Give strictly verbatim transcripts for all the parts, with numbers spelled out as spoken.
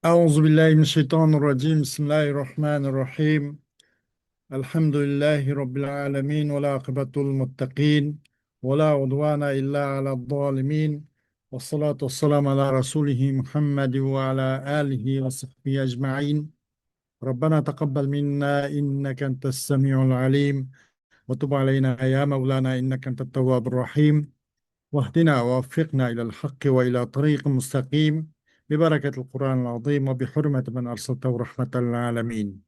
أعوذ بالله من الشيطان الرجيم. بسم الله الرحمن الرحيم. الحمد لله رب العالمين، والعاقبة للمتقين، ولا عدوان إلا على الظالمين، والصلاة والسلام على رسوله محمد وعلى آله وصحبه أجمعين. ربنا تقبل منا إنك أنت السميع العليم، وتب علينا يا مولانا إنك أنت التواب الرحيم، واهدنا ووفقنا إلى الحق وإلى طريق مستقيم، ببركة القرآن العظيم وبحرمة من أرسلته رحمة للعالمين.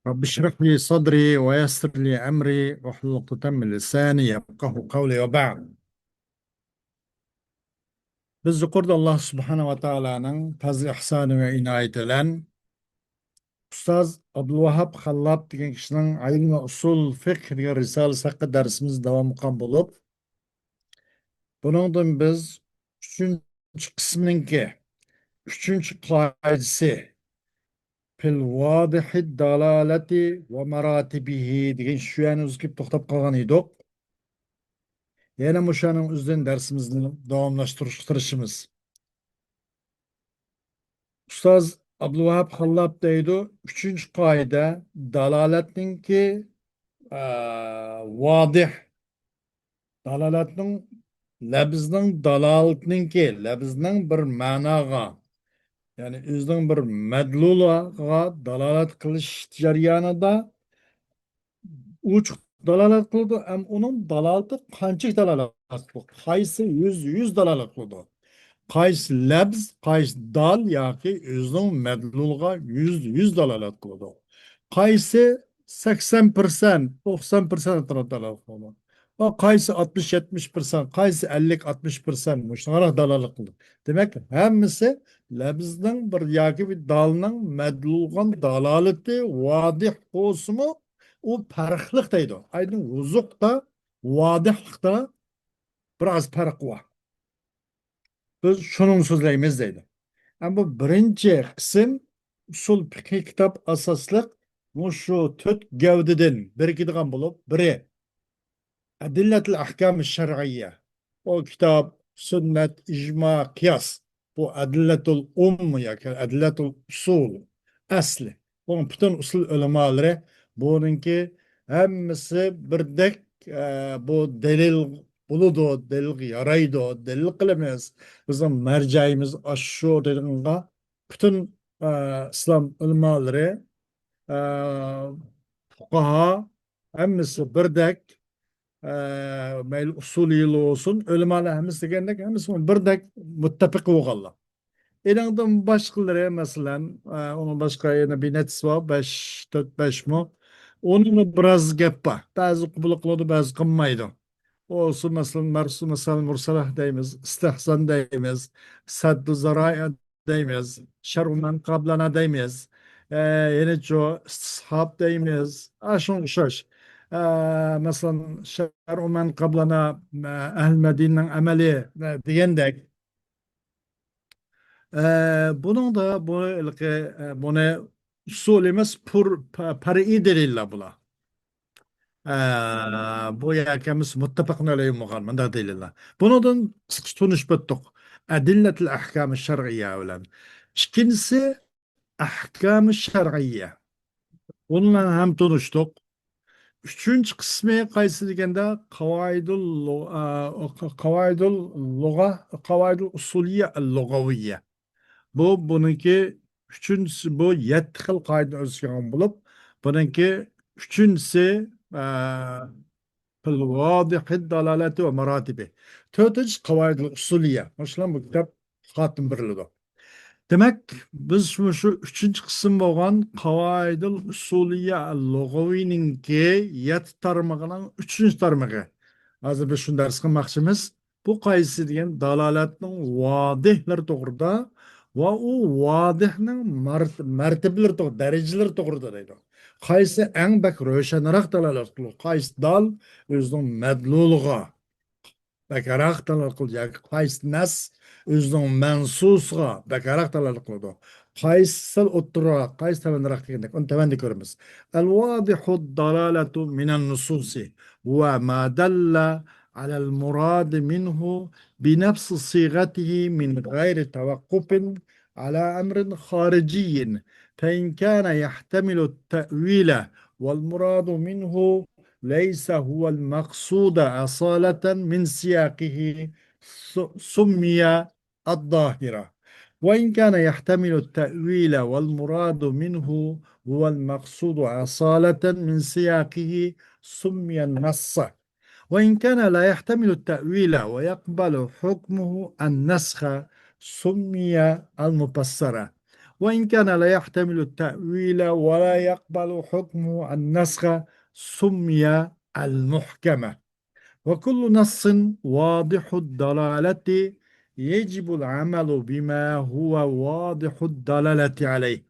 رب اشرح لي صدري ويسر لي أمري واحلل عقدة من لساني يفقه قولي وبعد. بىز يۇقىرىدا ئاللاھ سۇبھانەھۇ ۋە تائالانىڭ پەزلى ئىھسانى ۋە ئىنايىتى بىلەن ئۇستاز ئابدۇلۋاھاب خاللاپ دېگەن كىشىنىڭ ئىلمى ئۇسۇل فىقھ دېگەن رىسالىسى ھەققىدە دەرسىمىز داۋام قىلغان بولۇپ، بۇنىڭدىن بىز ئۈچىنچى قىسمىنىڭكى ئۈچىنچى قائىدىسى، فىل ۋادىھىد دالالەتى ۋە ماراتىبىھى دېگەن شۇ يەرنى ئۆزگىرىپ توختاپ قالغان ئىدۇق. يەنە مۇشۇنىڭ ئۆزىدىن دەرسىمىزنى داۋاملاشتۇرۇشقا تىرىشىمىز. ئۇستاز ئابدۇلۋاھاب خاللاپ دەيدۇ، ئۈچىنچى قائىدە دالالەتنىڭكى، ئە، ۋادىھ، دالالەتنىڭ، لەپزنىڭ دالالىتىنىڭكى، لەپزنىڭ بىر مەناغا، يەنى ئۆزىنىڭ بىر مەدلۇلىغا دالالەت قىلىش جەريانىدا ئوچۇق دالالەت قىلىدۇ، ھەم ئۇنىڭ دالالىتى قانچىلىك دالالەت قىلىدۇ؟ قايسى يۈزدە يۈز دالالەت قىلىدۇ؟ قايسى لەپز، قايسى دال ياكى ئۆزىنىڭ مەدلۇلىغا يۈزدە يۈز دالالەت قىلىدۇ؟ قايسى سەكسەن پىرسەنت، توقسان پىرسەنت ئەتراپىدا دالالەت قىلىدۇ؟ ۋە قايسى ئاتمىش، يەتمىش پىرسەنت، قايسى ئەللىك، ئاتمىش پىرسەنت مۇشۇنىڭراق دالالەت قىلىدۇ؟ دېمەك، ھەممىسى لەپزنىڭ بىر ياكى بىر دالنىڭ مەدلۇلغا دالالىتى ۋادىھ بولسىمۇ، ئۇ پەرقلىق دەيدۇ. ئايدىن ۋۇزۇقتا، ۋادىھلىقتا بىر ئاز پەرق بار. بىز شۇنىڭ سۆزلەيمىز دەيدۇ. ئەمما بۇ بىرىنچى قىسىم ئۇسۇل پىقھىي كىتاب ئاساسلىق مۇشۇ تۆت گەۋدىدىن بىرىكىدىغان بولۇپ، بىرى ئەدىللەتۇل ئەھكام شەرئىيە. ئۇ كىتاب، سۈننەت، ئىجما، قىياس. بۇ ئەدىللەتۇل ئۇم ياكى ئەدىللەتۇل ئۇسۇل، ئەسلى. بۇنىڭ پۈتۈن ئۇسۇل ئۆلىمالىرى بۇنىڭكى ھەممىسى بىردەك، ئە، بۇ دەلىل بولىدۇ، دەلىلگە يارايدۇ، دەلىل قىلىمىز. بىزنىڭ مەرجەيىمىز ئاشۇ دەيدىغانغا پۈتۈن، ئە، ئىسلام ئۆلىمالىرى، ئە، پۇقاھا ھەممىسى بىردەك، ئە، مەيلى ئۇسۇلىيلار بولسۇن، ئۆلىمالار ھەممىسى دېگەندەك، ھەممىسى بىردەك مۇتتەپىق بولغانلار. ئېنىڭدىن باشقىلىرى، مەسىلەن، ئە، ئۇنىڭ باشقا يەنە بىر نەچچىسى بار، بەش، تۆت، بەشمۇ. ئۇنىڭمۇ بىراز گەپ بار. بەزى قوبۇل قىلىدۇ، بەزى قىلمايدۇ. ئۇ بولسا، مەسىلەن، مەرسۇ مەسەل مۇرسەلە دەيمىز، ئىستىھسان دەيمىز، سەددۇ زارايە دەيمىز، شەرئۇ مەن قابلەنا دەيمىز. ئە، يەنىچۇ ئىستىسھاب دەيمىز. ئاشۇنىڭغا ئوخشاش. ئە، مەسىلەن، شەرئۇ مەن قابلەنا، ئە، ئەھلى مەدىنىنىڭ ئەمەلى، ئە، دېگەندەك. ئە، بۇنىڭدا بۇ ھېلىقى، ئە، بۇنى ئۇسۇل ئەمەس، پۇر-، پە-، پەرئىي دەلىللەر بۇلار. ئە، بۇ يەكەمىز مۇتتەپەقۇن ئەلەيھى بولغان مۇنداق دەلىللەر. بۇنىڭدىن قىسقىچە تونۇشۇپ ئۆتتۇق. ئەدىللەتۇل ئەھكامى شەرئىيە بىلەن. ئىككىنچىسى، ئەھكامى شەرئىيە. بۇنىڭ بىلەن ھەم تونۇشتۇق. ئۈچىنچى قىسمى قايسى دېگەندە، قاۋائىدۇل لۇ-، ئا، قاۋائىدۇل لۇغە، قاۋائىدۇل ئۇسۇلىيە ئەل لۇغەۋىيە. بۇ، بۇنىڭكى ئۈچىنچىسى، بۇ يەتتە خىل قائىدىنى ئۆز ئىچىگە ئالغان بولۇپ، بۇنىڭكى ئۈچىنچىسى، ئە، فىل ۋادىھىد دالالەتى ۋە ماراتىبى. تۆتىنچىسى قاۋائىدۇل ئۇسۇلىيە. مۇشۇلار بۇ كىتاب خاتىمە بېرىلىدۇ. دېمەك، بىز مۇشۇ ئۈچىنچى قىسىم بولغان قاۋائىدۇل ئۇسۇلىيە لۇغەۋىنىڭكى يەتتە تارمىقىنىڭ ئۈچىنچى تارمىقى. ھازىر بىز شۇنى دەرس قىلماقچىمىز. بۇ قايسى دېگەن دالالەتنىڭ ۋادىھلىرى توغرىدا ۋە ئۇ ۋادىھنىڭ مەرت-، مەرتىبىلىرى توغرا، دەرىجىلىرى توغرىدا دەيدۇ. قايسى ئەڭ بەك روشەنراق دالالەت قىلىدۇ، قايسى دال ئۆزىنىڭ مەدلۇلىغا بەكرەك دالالەت قىلىدۇ ياكى قايسى نەس ئۆزىنىڭ مەنسۇسىغا بەكرەك دالالەت قىلىدۇ، قايسى سەل ئوتتۇرىراق، قايسى تۆۋەنرەك دېگەندەك، ئۇنى تۆۋەندە كۆرىمىز. الواضح الدلالة من النصوص وما دل على المراد منه بنفس صيغته من غير توقف على أمر خارجي، فإن كان يحتمل التأويل والمراد منه ليس هو المقصود أصالة من سياقه س-، سمي الظاهرة، وإن كان يحتمل التأويل والمراد منه هو المقصود أصالة من سياقه سمي النص، وإن كان لا يحتمل التأويل ويقبل حكمه النسخ سمي المفسر، وإن كان لا يحتمل التأويل ولا يقبل حكمه النسخ سمي المحكم. وكل نص واضح الدلالة يجب العمل بما هو واضح الدلالة عليه،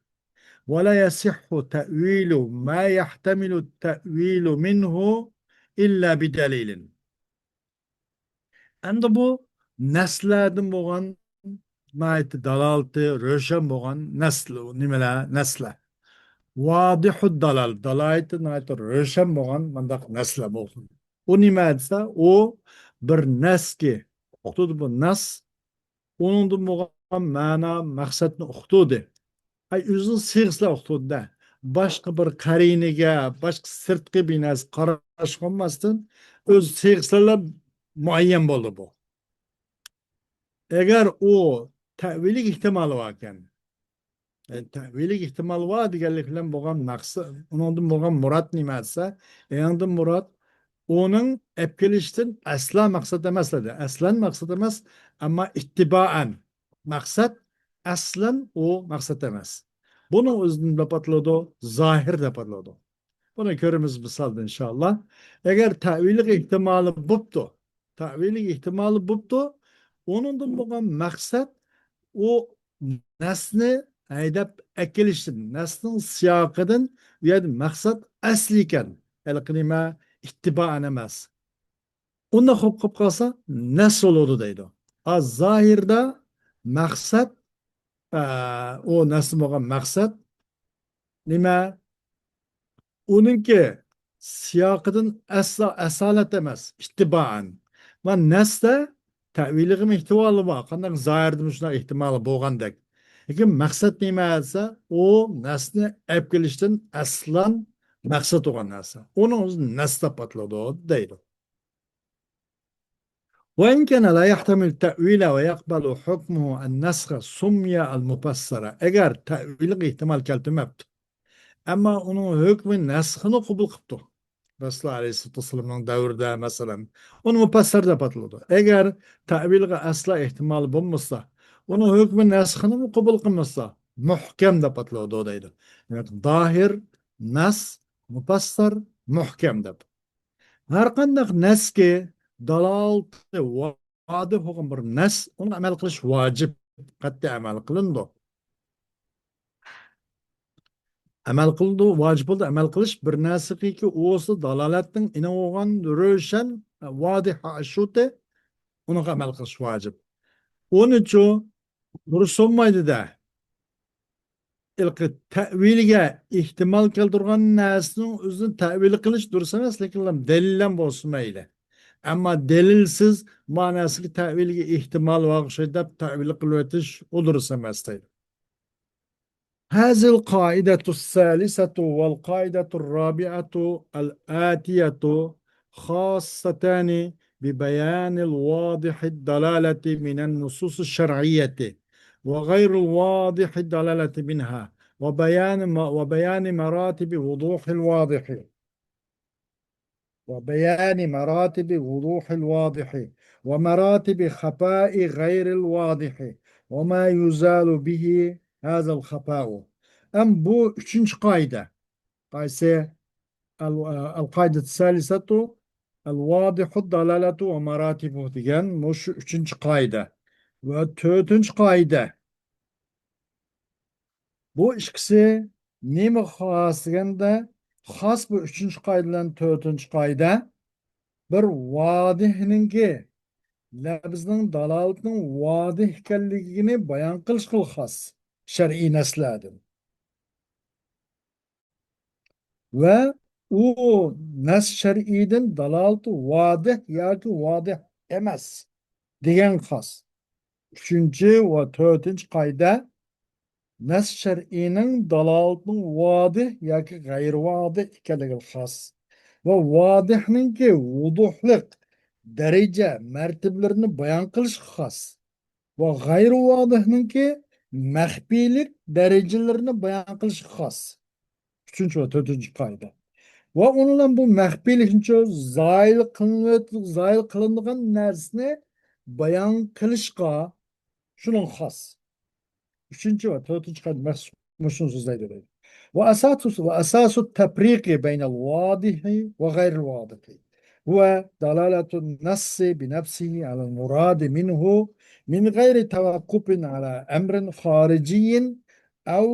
ولا يصح تأويل ما يحتمل التأويل منه إلا بدليل. ئەمدى بۇ نەسلەردىن بولغان ناھايىتى دالالىتى روشەن بولغان نەسل، نېمىلەر؟ نەسلەر. ۋادىھۇد دالال، دالالىتى ناھايىتى روشەن بولغان مۇنداق نەسلەر بولسۇن. ئۇ نېمە دېسە، ئۇ بىر نەسكى ئۇقتۇدى، بۇ نەس ئۇنىڭدىن بولغان مەنا، مەقسەتنى ئۇقتۇدى. ئاي، ئۆزىنىڭ سىيغىسىلا ئۇقتۇدى-دە. باشقا بىر قەرىنىگە، باشقا سىرتقى بىر نەرسە قاراشقا بولماستىن، ئۆز سىيغىسىلا مۇئەييەن بولدى بۇ. ئەگەر ئۇ تەۋىللىك ئېھتىمالى باركەن، يەنى تەۋىللىك ئېھتىمالى بار دېگەنلىك بىلەن بولغان مەقسەت، ئۇنىڭدىن بولغان مۇراد نېمە دېسە، ئۇنىڭدىن مۇراد ئۇنىڭ ئەپ كېلىشتىن ئەسلا مەقسەت ئەمەس دېدى. ئەسلەن مەقسەت ئەمەس، ئەمما ئىتتىبائەن مەقسەت، ئەسلەن ئۇ مەقسەت ئەمەس. بۇنىڭ ئۆزىنى دەپ ئاتىلىدۇ، زاھىر دەپ ئاتىلىدۇ. بۇنى كۆرىمىز مىسالدا ئىنشاللا. ئەگەر تەۋىللىك ئېھتىمالى بوپتۇ، تەۋىللىك ئېھتىمالى بوپتۇ، ئۇنىڭدىن بولغان مەقسەت ئۇ نەسنى ھەيدەپ ئەكېلىشتىن، نەسنىڭ سىياقىدىن ئۇ يەردە مەقسەت ئەسلى ئىكەن. ھېلىقى نېمە؟ ئىتتىبائەن ئەمەس. ئۇنداق بولۇپ قالسا نەس بولىدۇ دەيدۇ. ئا، زاھىردا مەقسەت، ئا، ئۇ نەستە بولغان مەقسەت نېمە؟ ئۇنىڭكى سىياقىدىن ئەسلا ئەسالەت ئەمەس، ئىتتىبائەن. مانا نەستە تەۋىللىكمۇ ئېھتىمالى بار، قانداق زاھىردىمۇ شۇنداق ئېھتىمالى بولغاندەك. لېكىن مەقسەت نېمە دېسە، ئۇ نەستىنى ئەپ كېلىشتىن ئەسلان مەقسەت بولغان نەرسە. ئۇنىڭ ئۆزى نەس دەپ ئاتىلىدۇ دەيدۇ. وإن كان لا يحتمل التأويل ويقبل حكمه النسخ سمي المفسر. ئەگەر تەۋىلگە ئېھتىمال كەلتۈرمەپتۇ، ئەمما ئۇنىڭ ھۆكمى نەسخنى قوبۇل قىپتۇ. رەسۇلۇللا ئەلەيھىسسالاتۇ ۋەسسالامنىڭ دەۋرىدە، مەسىلەن، ئۇنى مۇپەسسەر دەپ ئاتىلىدۇ. ئەگەر تەۋىلگە ئەسلا ئېھتىمال بولمىسا، ئۇنىڭ ھۆكمى نەسخنىمۇ قوبۇل قىلمىسا، مۇھكەم دەپ ئاتىلىدۇ دەيدۇ. دېمەك، زاھىر، نەس، مۇپەسسەر، مۇھكەم دەپ. ھەر قانداق نەسكە دالالىتى ۋادىھ بولغان بىر نەس، ئۇنىڭغا ئەمەل قىلىش ۋاجىپ، قەتئىي ئەمەل قىلىنىدۇ. ئەمەل قىلىدۇ، ۋاجىپ بولىدۇ ئەمەل قىلىش بىر نەرسىگىكى ئۇسۇل دالالەتنىڭ ئېنىق بولغان، روشەن، ۋادىھ، ئاشۇتى، ئۇنىڭغا ئەمەل قىلىش ۋاجىپ. ئۇنىچۇ دۇرۇس بولمايدۇ-دە. ھېلىقى تەۋىلگە ئېھتىمال كەلتۈرگەن نەرسىنىڭ ئۆزىنى تەۋىل قىلىش دۇرۇس ئەمەس، لېكىن دەلىل ھەم بولسا مەيلى. ئەمما دەلىلسىز ماناسىغا تەۋىلگە ئېھتىمال بارغا ئوخشايدۇ دەپ تەۋىل قىلىۋېتىش ئۇ دۇرۇس ئەمەس دەيدۇ. هذه القاعدة الثالثة والقاعدة الرابعة الآتية خاصتان ببيان الواضح الدلالة من النصوص الشرعية وغير الواضح الدلالة منها وبيان ما-، وبيان مراتب وضوح الواضح. وبيان مراتب وضوح الواضح ومراتب خفاء غير الواضح وما يزال به هذا الخفاء. ئەم بۇ ئۈچىنچى قائىدە. قايسى؟ ال-، القاعدة الثالثة الواضح الدلالة ومراتبه دېگەن مۇشۇ ئۈچىنچى قائىدە. ۋە تۆتىنچى قائىدە. بۇ ئىككىسى نېمە خاس دېگەندە، خاس بۇ ئۈچىنچى قائىدە بىلەن تۆتىنچى قائىدە بىر ۋادىھنىڭكى، لەپزنىڭ دالالىتىنىڭ ۋادىھ ئىكەنلىكىنى بايان قىلىشقىلا خاس شەرئىي نەسلەردىن. ۋە ئۇ نەس شەرئىيدىن دالالىتى ۋادىھ ياكى ۋادىھ ئەمەس دېگەن خاس. ئۈچىنچى ۋە تۆتىنچى قائىدە، نەس شەرئىينىڭ دالالىتىنىڭ ۋادىھ ياكى غەيرىي ۋادىھ ئىكەنلىكى خاس. ۋە ۋادىھنىڭكى ۋۇدۇھلۇق دەرىجە مەرتىبىلىرىنى بايان قىلىش خاس. ۋە غەيرىي ۋادىھنىڭكى مەخپىيلىك دەرىجىلىرىنى بايان قىلىش خاس. ئۈچىنچى ۋە تۆتىنچى قائىدە. ۋە ئۇنىڭ بىلەن بۇ مەخپىيلىكنىچۇ زايىل قىلىنىۋېت-، زايىل قىلىنىدىغان نەرسىنى بايان قىلىشقا شۇنىڭ خاس. ئۈچىنچى ۋە تۆتىنچى قائىدە مەخ-، مۇشۇنى سۆزلەيدۇ دەيدۇ. وأساس، وأساس التفريق بين الواضح وغير الواضح هو دلالة النص بنفسه على المراد منه من غير توقف على أمر خارجي أو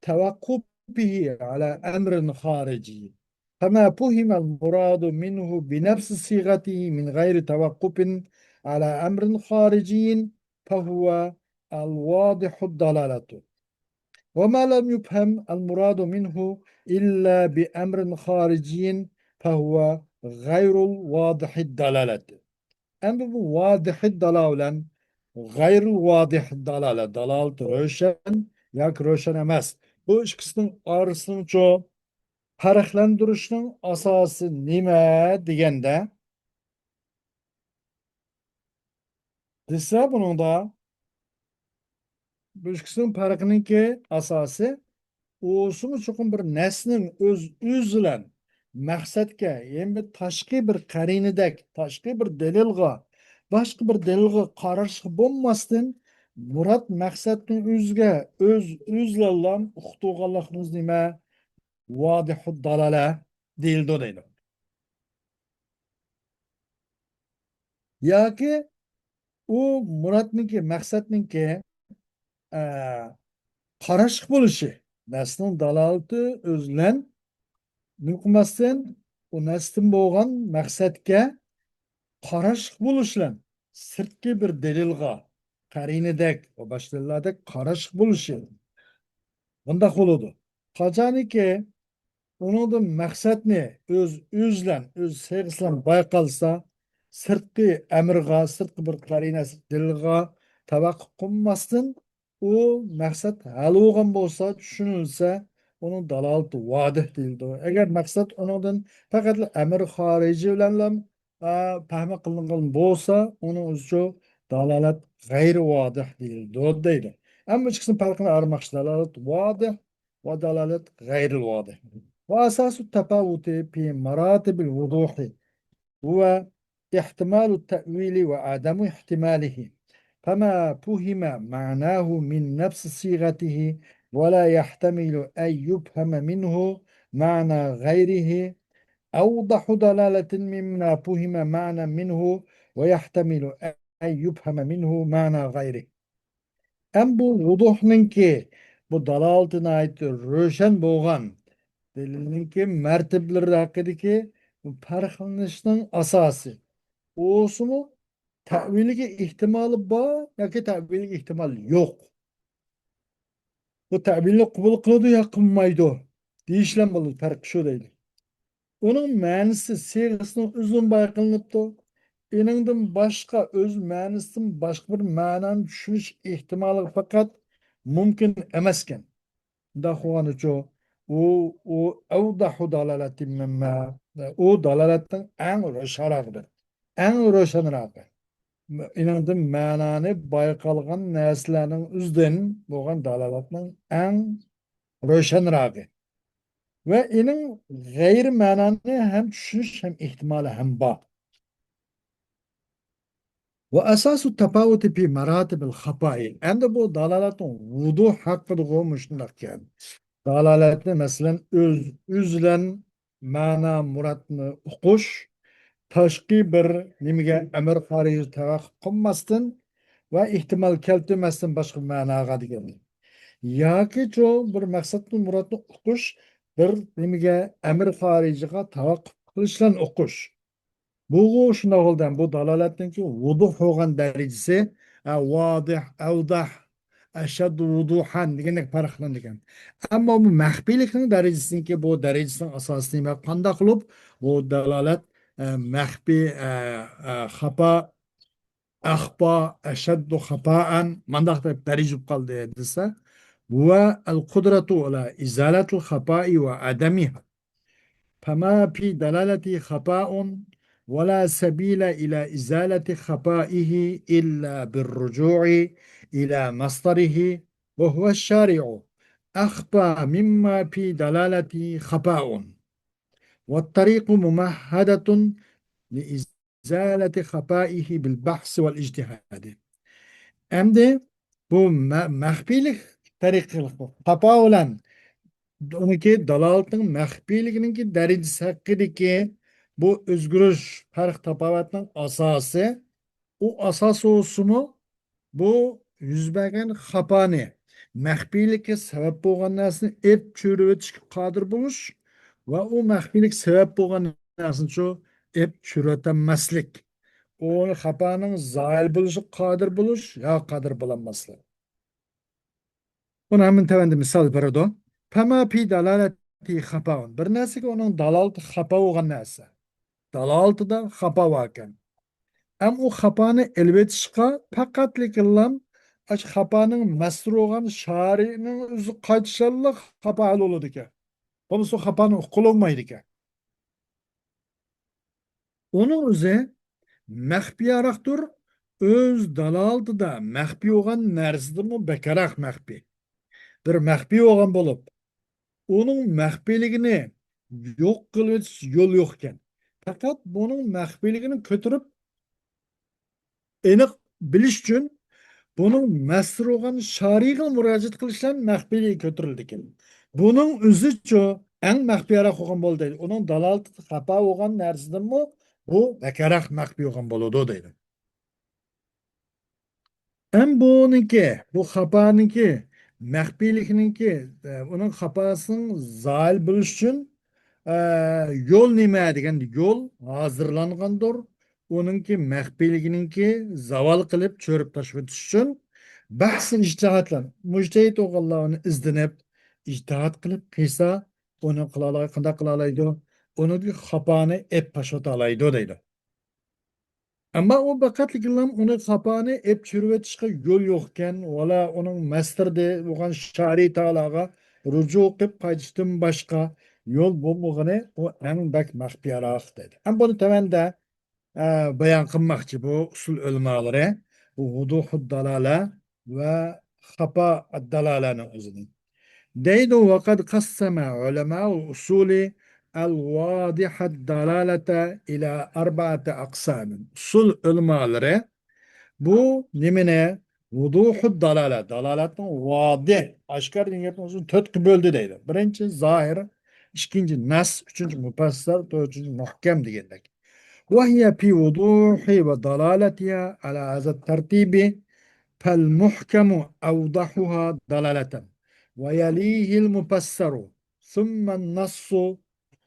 توقفه على أمر خارجي. فما فهم المراد منه بنفس صيغته من غير توقف على أمر خارجي فهو الواضح الدلالة. وما لم يفهم المراد منه إلا بأمر خارجي فهو غير الواضح الدلالة. ئەمدى بۇ ۋادىھىد دالا بىلەن غەيرىل ۋادىھىد دالالە، دالالىتى روشەن ياكى روشەن ئەمەس. بۇ ئىككىسىنىڭ ئارىسىنىڭچۇ پەرقلەندۈرۈشنىڭ ئاساسى نېمە دېگەندە، دېسە، بۇنىڭدا بۇ ئىككىسىنىڭ پەرقىنىڭكى ئاساسى، ئۇسىمۇ چوقۇم بىر نەسنىڭ ئۆز، ئۆزى بىلەن مەقسەتكە، يەنى بىر تاشقى بىر قەرىنىدەك، تاشقى بىر دەلىلغا، باشقا بىر دەلىلغا قاراشلىق بولماستىن، مۇراد مەقسەتنىڭ ئۆزىگە، ئۆز، ئۆزلەنلا ئۇقتۇرغانلىقىمىز نېمە؟ ۋادىھۇد دالالە دېيىلىدۇ دەيدۇ. ياكى ئۇ مۇرادنىڭكى، مەقسەتنىڭكى، ئە، قاراشلىق بولۇشى، نەسنىڭ دالالىتى ئۆزلەن نېمە قىلماستىن، ئۇ نەستىن بولغان مەقسەتكە قاراشلىق بولۇش بىلەن سىرتقى بىر دەلىلغا، قەرىنىدەك ۋە باشقا دەلىللاردەك قاراشلىق بولۇشى بۇنداق بولىدۇ. قاچانكى ئۇنىڭدىن مەقسەتنى ئۆز، ئۆزلەن، ئۆز سېغىسىلەن بايقالسا، سىرتقى ئەمىرغا، سىرتقى بىر قەرىنە، دەلىلغا تەۋەققۇپ قىلماستىن، ئۇ مەقسەت ھەل بولغان بولسا، چۈشىنىلسە، ئۇنىڭ دالالىتى ۋادىھ دېيىلىدۇ. ئەگەر مەقسەت ئۇنىڭدىن پەقەتلا ئەمىر خارىجى بىلەنلا، ئا، پەھمى قىلىنغان بولسا، ئۇنىڭ ئۆزىچۇ دالالەت غەيرىي ۋادىھ دېيىلىدۇ، دەيدۇ. ئەمما ئىككىسىنىڭ پەرقىنى ئايرىماقچى، دالالەت ۋادىھ ۋە دالالەت غەيرىي ۋادىھ. وأساس التفاوت في مراتب الوضوح هو احتمال التأويل وعدم احتماله، فما فهم معناه من نفس صيغته ولا يحتمل أن يفهم منه معنى غيره أوضح دلالة مما فهم معنى منه ويحتمل أن يفهم منه معنى غيره. ئەم بۇ ۋۇدۇھنىڭكى بۇ دالالىتى ناھايىتى روشەن بولغان دەلىلنىڭكى مەرتىبىلىرى ھەققىدىكى پەرقلىنىشنىڭ ئاساسى، ئۇسىمۇ تەئۋىلگە ئېھتىمالى بار ياكى تەئۋىلگە ئېھتىمالى يوق. بۇ تەئۋىلنى قوبۇل قىلىدۇ يا قىلمايدۇ دېيىشلەن بولىدۇ، پەرقى شۇ دەيدۇ. ئۇنىڭ مەنىسى سىيغىسىنىڭ ئۆزىدىن بايقىلىنىپتۇ. ئېنىڭدىن باشقا، ئۆز مەنىسىدىن باشقا بىر مەنانى چۈشىنىش ئېھتىمالىغا پەقەت مۇمكىن ئەمەسكەن. ئۇنداق بولغاندىچۇ، ئۇ، ئۇ ئەۋدەھۇ دالالەتى مىمما، ئۇ دالالەتنىڭ ئەڭ روشەنراقىدۇر. ئەڭ روشەنراقى. ئېنىڭدىن مەنانى بايقالغان نەرسىلەرنىڭ ئۆزىدىن بولغان دالالەتنىڭ ئەڭ روشەنراقى. ۋە ئېنىڭ غەيرىي مەنانى ھەم چۈشىنىش ھەم ئېھتىمالى ھەم بار. وأساس التفاوت في مراتب الخفاء. ئەمدى بۇ دالالەتنىڭ ۋۇدۇھ ھەققىدىغۇ مۇشۇنداق گەپ. دالالەتنى، مەسىلەن، ئۆز، ئۆزلەن مەنا مۇرادنى ئۇقۇش، تاشقى بىر نېمىگە، ئەمىر خارىجىي تەۋەققۇپ قىلماستىن ۋە ئېھتىمال كەلتۈرمەستىن باشقا مەناغا دېگەن. ياكى چۇ بىر مەقسەتنى، مۇرادنى ئۇقۇش، بىر نېمىگە، ئەمىر خارىجىغا تەۋەققۇپ قىلىش بىلەن ئۇقۇش. بۇغۇ شۇنداق بولدى، بۇ دالالەتنىڭكى ۋۇدۇھ بولغان دەرىجىسى، ئە، ۋادىھ، ئەۋدەھ، ئەشەددۇ ۋۇدۇھەن دېگەندەك پەرقلىنىدىكەن. ئەمما بۇ مەخپىيلىكنىڭ دەرىجىسىنىڭكى بۇ دەرىجىسىنىڭ ئاساسى نېمە؟ قانداق قىلىپ بۇ دالالەت، ئە، مەخپىي، ئە، ئە، خاپا، ئەخپا، ئەشەددۇ خاپائەن، مانداق دەپ دەرىجە بولۇپ قالدى دېسە، ھۇۋە ئەل قۇدرەتۇ ئەلا ئىزالەتىل خاپائى ۋە ئەدەمىھا. فما في دلالته خفاء ولا سبيل إلى إزالة خفائه إلا بالرجوع إلى مصدره وهو الشارع أخفى مما في دلالته خفاء والطريق ممهدة لإزالة خفائه بالبحث والاجتهاد. ئەمدى بۇ مە-، مەخپىيلىك تەرىقىلىق خاپا بىلەن ئۇنىڭكى دالالىتىنىڭ مەخپىيلىكىنىڭكى دەرىجىسى ھەققىدىكى بۇ ئۆزگىرىش، پەرق، تاپاۋەتنىڭ ئاساسى، ئۇ ئاساس بولسىمۇ، بۇ يۈز بەرگەن خاپانى، مەخپىيلىككە سەۋەب بولغان نەرسىنى ئېپ چۈشۈرۈۋېتىشكە قادىر بولۇش ۋە ئۇ مەخپىيلىك سەۋەب بولغان نەرسىنىچۇ ئېپ چۈشۈرۈۋېتەلمەسلىك، ئۇ خاپانىڭ زايىل بولۇشىغا قادىر بولۇش يا قادىر بولالماسلىق. بۇنى ھەممىنى تۆۋەندە مىسال بېرىدۇ. فما في دلالته خفاء. بىر نەرسىگە ئۇنىڭ دالالىتى خاپا بولغان نەرسە. دالالىتىدا خاپا باركەن. ئەم ئۇ خاپانى ئېلىۋېتىشقا پەقەتلىكىنلام ئاشۇ خاپانىڭ مەسرۇغان شارىنىڭ ئۆزى قايتىشاللىق خاپا ھەل بولىدىكەن. بولمىسا خاپانى ئۇققىلى بولمايدىكەن. ئۇنىڭ ئۆزى مەخپىيراقتۇر، ئۆز دالالىتىدا مەخپىي بولغان نەرسىدىنمۇ بەكرەك مەخپىي. بىر مەخپىي بولغان بولۇپ، ئۇنىڭ مەخپىيلىكىنى يوق قىلىۋېتىش يول يوق ئىكەن. پەقەت بۇنىڭ مەخپىيلىكىنى كۆتۈرۈپ، ئېنىق بىلىش ئۈچۈن بۇنىڭ مەسرۇر بولغان شارىغا مۇراجىئەت قىلىش بىلەن مەخپىيلىكى كۆتۈرۈلىدىكەن. بۇنىڭ ئۆزىچۇ ئەڭ مەخپىيراق بولغان بولدى دەيدۇ. ئۇنىڭ دالالىتى خاپا بولغان نەرسىدىنمۇ بۇ بەكرەك مەخپىي بولغان بولىدۇ دەيدۇ. ئەم بۇنىڭكى، بۇ خاپانىڭكى، مەخپىيلىكنىڭكى، ئە، ئۇنىڭ خاپاسىنىڭ زايىل بولۇش ئۈچۈن، ئە، يول نېمە دېگەندە، يول ھازىرلانغاندۇر. ئۇنىڭكى مەخپىيلىكىنىڭكى زاۋال قىلىپ، چۆرۈپ تاشلىۋېتىش ئۈچۈن بەھس ئىجتىھات بىلەن مۇجتەھىد بولغانلار ئۇنى ئىزدىنىپ، ئىجتىھات قىلىپ قىلسا، ئۇنى قىلالاي-، قانداق قىلالايدۇ؟ ئۇنىڭدىكى خاپانى ئېپ تاشلىۋېتالايدۇ دەيدۇ. ئەمما ئۇ پەقەتلىكىنلا ئۇنى خاپانى ئېپ چۈشۈرۈۋېتىشقا يول يوقكەن، ۋالا ئۇنىڭ مەستۇردى بولغان شارى تائالاغا رۇجۇ قىلىپ قايتىشتىن باشقا يول بولمىغىنى ئۇ ئەڭ بەك مەخپىيراق دەيدۇ. ھەم بۇنى تۆۋەندە، ئە، بايان قىلماقچى بۇ ئۇسۇل ئۆلىمالىرى، بۇ ۋۇدۇھۇد دالالە ۋە خاپا دالالەنىڭ ئۆزىنى. دەيدۇ، وقد قسم علماء الأصول الواضح الدلالة إلى أربعة أقسام. ئۇسۇل ئۆلىمالىرى بۇ نېمىنى؟ ۋۇدۇھۇد دالالە، دالالەتنىڭ ۋادىھ، ئاشكارا دېگەن گەپنى ئۇزۇن تۆتكە بۆلدى دەيدۇ. بىرىنچى زاھىر، ئىككىنچى نەس، ئۈچىنچى مۇپەسسەر، تۆتىنچى مۇھكەم دېگەندەك. وهي في وضوح ودلالتها على هذا الترتيب، فالمحكم أوضحها دلالة، ويليه المفسر، ثم النص،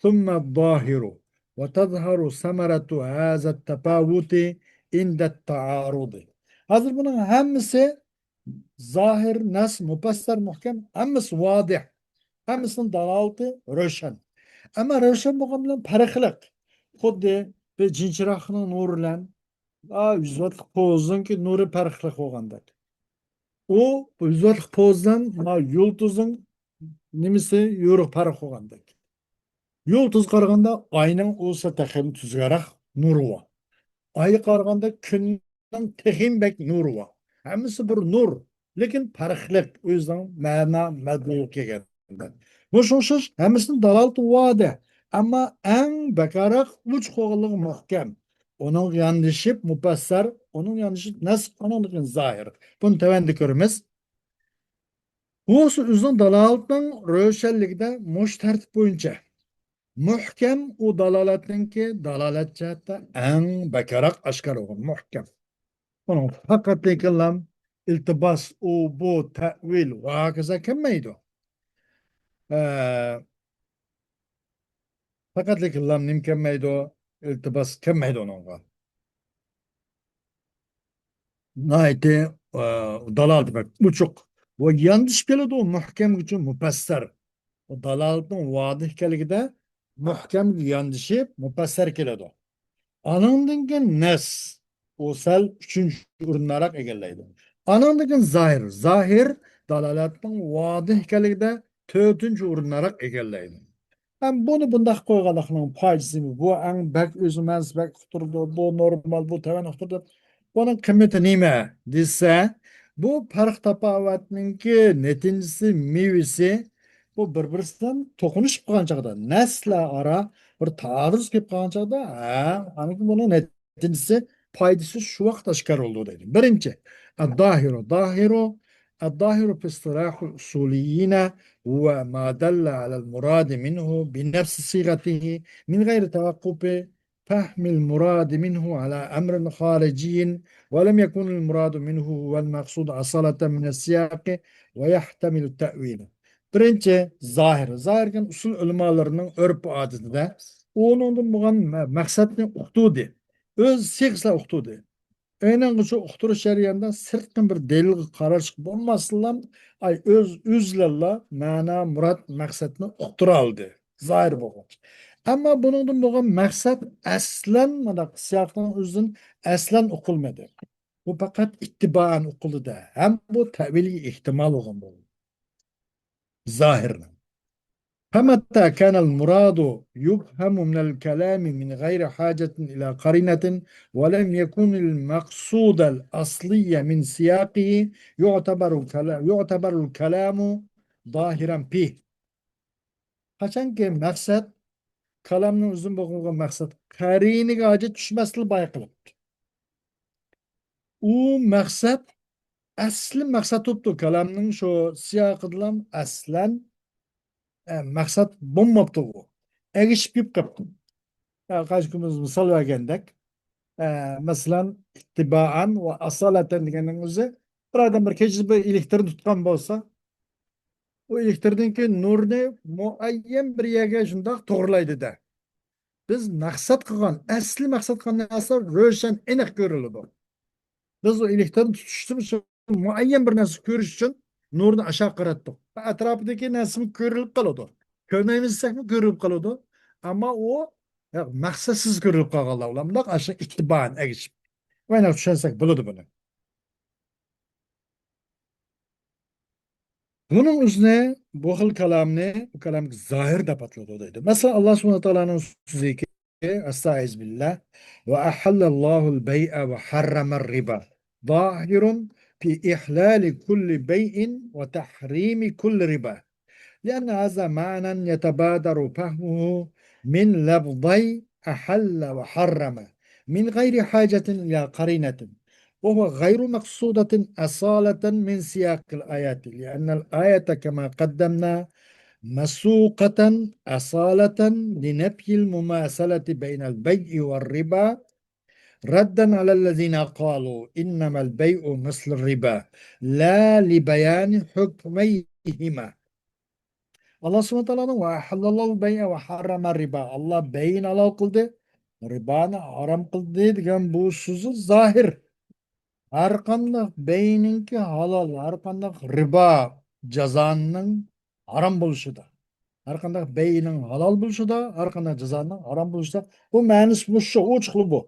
ثم الظاهر، وتظهر ثمرة هذا التفاوت عند التعارض. ھازىر بۇنىڭ ھەممىسى زاھىر، نەس، مۇپەسسەر، مۇھكەم، ھەممىسى ۋادىھ. ھەممىسىنىڭ دالالىتى روشەن. ئەمما روشەن بولغان بىلەن پەرقلىق. خۇددى بىر جىنچىراغنىڭ نۇرى بىلەن، ئا، يۈز ۋاتلىق پوزنىڭكى نۇرى پەرقلىق بولغاندەك. ئۇ يۈز ۋاتلىق پوز بىلەن ما يۇلتۇزنىڭ نېمىسى يورۇق پەرق بولغاندەك. يۇلتۇز قارىغاندا ئاينىڭ ئۇلىسا تېخىمۇ تۈزگەرەك نۇرى بار. ئايغا قارىغاندا كۈننىڭ تېخىمۇ بەك نۇرى بار. ھەممىسى بىر نۇر، لېكىن پەرقلىق، ئۆزىنىڭ مەنا مەزمۇنىغا كەلگەندە. مۇشۇ ئوخشاش ھەممىسىنىڭ دالالىتى ۋادىھ. ئەمما ئەڭ بەكرەك ئوچۇق بولغانلىقى مۇھكەم. ئۇنىڭغا ياندىشىپ مۇپەسسەر، ئۇنىڭغا ياندىشىپ نەس، ئۇنىڭدىن كېيىن زاھىر. بۇنى تۆۋەندە كۆرىمىز. بۇ ئۆزىنىڭ دالالىتىنىڭ روشەنلىكىدە مۇشۇ تەرتىپ بويىچە. مۇھكەم ئۇ دالالەتنىڭكى دالالەت جەھەتتە ئەڭ بەكرەك ئاشكارا بولغان مۇھكەم. ئۇنىڭ پەقەتلىكىنلام ئىلتىباس، ئۇ، بۇ، تەئۋىل ۋە ھاكازا كەلمەيدۇ. ئە، پەقەتلىكىنلام نېمە كەلمەيدۇ؟ ئىلتىباس كەلمەيدۇ ئۇنىڭغا. ناھايىتى، ئە، دالالىتى بەك ئوچۇق. ۋە ياندىشىپ كېلىدۇ مۇھكەمگىچە مۇپەسسەر. بۇ دالالەتنىڭ ۋادىھ ئىكەنلىكىدە مۇھكەمگە ياندىشىپ مۇپەسسەر كېلىدۇ. ئانىڭدىن كېيىن نەس، ئۇ سەل ئۈچىنچى ئورۇننىراق ئىگىلەيدۇ. ئانىڭدىن كېيىن زاھىر، زاھىر دالالەتنىڭ ۋادىھ ئىكەنلىكىدە تۆتىنچى ئورۇننىراق ئىگىلەيدۇ. ھەم بۇنى بۇنداق قويغانلىقنىڭ پايدىسى، بۇ ئەڭ بەك ئۆزى مەنىسى بەك ئۇقتۇرىدۇ، بۇ نورمال، بۇ تۆۋەن ئۇقتۇرىدۇ. بۇنىڭ قىممىتى نېمە دېسە، بۇ پەرق تاپاۋەتنىڭكى نەتىجىسى، مېۋىسى، بۇ بىر-بىرسى بىلەن توقۇنۇشۇپ قالغان چاغدا، نەسلەر ئارا بىر تائارۇز كېلىپ قالغان چاغدا، ھە، ئاندىن كېيىن بۇنىڭ نەتىجىسى، پايدىسى شۇ ۋاقىت ئاشكارا بولىدۇ دەيدۇ. بىرىنچى، الظاهر، ظاهر، الظاهر في اصطلاح الأصوليين هو ما دل على المراد منه بنفس صيغته من غير توقف فهم المراد منه على أمر خارجي ولم يكن المراد منه هو المقصود أصالة من السياق ويحتمل التأويل. بىرىنچى، زاھىر. زاھىر دېگەن ئۇسسۇل ئۆلىمالىرىنىڭ ئۆرپ-ئادىتىدە ئۇنىڭدىن بولغان مە-، مەقسەتنى ئۇقتۇردى. ئۆز سىيىقىسىلا ئۇقتۇردى. ئېنىڭغىچە ئۇقتۇرۇش جەريانىدا سىرتقى بىر دەلىلگە قاراشلىق بولماستىنلا، ئاي، ئۆز، ئۆزلەرلا مەنا، مۇراد، مەقسەتنى ئۇقتۇرالدى. زاھىر بولغاچ. ئەمما بۇنىڭدىن بولغان مەقسەت ئەسلەن، مانا سىياقنىڭ ئۆزىدىن ئەسلەن ئۇقۇلمىدى. بۇ پەقەت ئىتتىبائەن ئۇقۇلدى ھەم بۇ تەۋىلگە ئېھتىمال بولغان بولدى. زاھىرنىڭ. فمتى كان المراد يبهم من الكلام من غير حاجة إلى قرينة ولم يكن المقصود الأصلي من سياقه يعتبر كلا-، يعتبر الكلام ظاهرا فيه. قاچانكى مەقسەت، كالامنىڭ ئۆزىدىن بولغان مەقسەت قەرىنىگە ھاجەت چۈشمەسلىك بايقىلىپتۇ. ئۇ مەقسەت ئەسلى مەقسەت بوپتۇ. كالامنىڭ شۇ سىياقىدىلا ئەسلەن، ئە، مەقسەت بولماپتۇ ئۇ. ئەگىشىپ كېلىپ قاپتۇ. ئە، قايسى كۈنىمىز مىسال بەرگەندەك، ئە، مەسىلەن، ئىتتىبائەن ۋە ئاسالەتەن دېگەننىڭ ئۆزى، بىر ئادەم بىر كېچىدە بىر ئېلېكتىر تۇتقان بولسا، ئۇ ئېلېكتىردىن كېيىن نۇرنى مۇئەييەن بىر يەرگە شۇنداق توغرىلايدۇ-دە. بىز مەقسەت قىلغان، ئەسلى مەقسەت قىلغان نەرسە روشەن، ئېنىق كۆرۈلىدۇ. بىز ئۇ ئېلېكتىرنى تۇتۇشتىن شۇ مۇئەييەن بىر نەرسە كۆرۈش ئۈچۈن نۇرنى ئاشاق قاراتتۇق. ئەتراپىدىكى نەرسىمۇ كۆرۈلۈپ قالىدۇ. كۆرمەيمىز دېسەكمۇ كۆرۈلۈپ قالىدۇ. ئەمما ئۇ، يا، مەقسەتسىز كۆرۈلۈپ قالغانلار بولار. مۇنداق ئاشۇ ئىتتىبائەن ئەگىشىپ. مانا چۈشەنسەك بولىدۇ بۇنى. بۇنىڭ ئۆزىنى، بۇ خىل كالامنى، بۇ كالامغا زاھىر دەپ ئاتىلىدۇ دەيدۇ. مەسىلەن، ئاللا سۇبھانەھۇ ۋە تائالانىڭ سۆزىكى، ئەستەئىزبىللا، وأحل الله البيع وحرم الربا، ظاهر في إحلال كل بيع وتحريم كل ربا، لأن هذا معنى يتبادر فهمه من لفظي أحل وحرم من غير حاجة إلى قرينة، وهو غير مقصودة أصالة من سياق الآية، لأن الآية كما قدمنا مسوقة أصالة لنفي المماثلة بين البيع والربا، ردا على الذين قالوا إنما البيع مثل الربا، لا لبيان حكميهما. ئاللا سۇبھانەھۇ ۋە تائالانىڭ «ۋە ئەھەللەللاھۇل بەيئە ۋە ھەررەمە رىبا»، ئاللا بەيئنى ھالال قىلدى، رىبانى ھارام قىلدى دېگەن بۇ سۆزى زاھىر. ھەر قانداق بەيئنىڭكى ھالال، ھەر قانداق رىبا جازانىڭ ھارام بولۇشىدا، ھەر قانداق بەيئنىڭ ھالال بولۇشىدا، ھەر قانداق جازانىڭ ھارام بولۇشىدا، بۇ مەنىسى مۇشۇ، ئوچۇقلا بۇ.